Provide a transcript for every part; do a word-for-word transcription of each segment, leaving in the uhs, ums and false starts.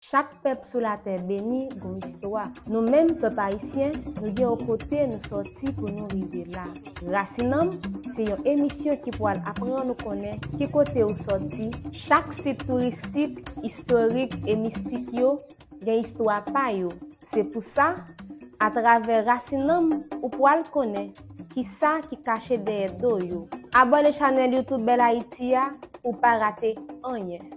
Chak pèp sou latè beni gon istwa. Nou menm pèp ayisyen, nou gen yon kote nou sòti pou nou rive la. Rasinanm se yon emisyon ki pwal aprann ou konnen ki kote ou sòti. Chak sit touristik, istorik e mistik yo gen istwa pa yo. Se pou sa, atravè Rasinanm, ou pwal konnen kisa ki kache dèyè do yo. Abòne chanèl YouTube Bèl Ayiti a pou w pa rate anyen.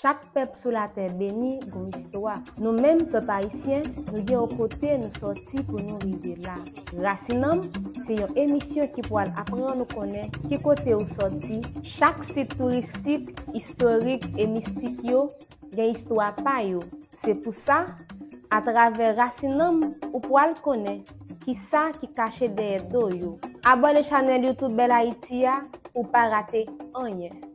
Chak pèp sou latè beni gon istwa. Nou menm, pèp ayisyen, nou gen yon kote nou sòti pou nou rive la. Rasin Nanm se yon emisyon ki pral aprann ou konnen ki kote ou sòti. Chak sit touristik, istorik e mistik yo gen istwa pa yo. Se pou sa, atravè Rasin Nanm, ou pral konnen ki sa ki kache dèyè do yo. Abòne chanèl YouTube Bèl Ayiti a pou w pa rate anyen.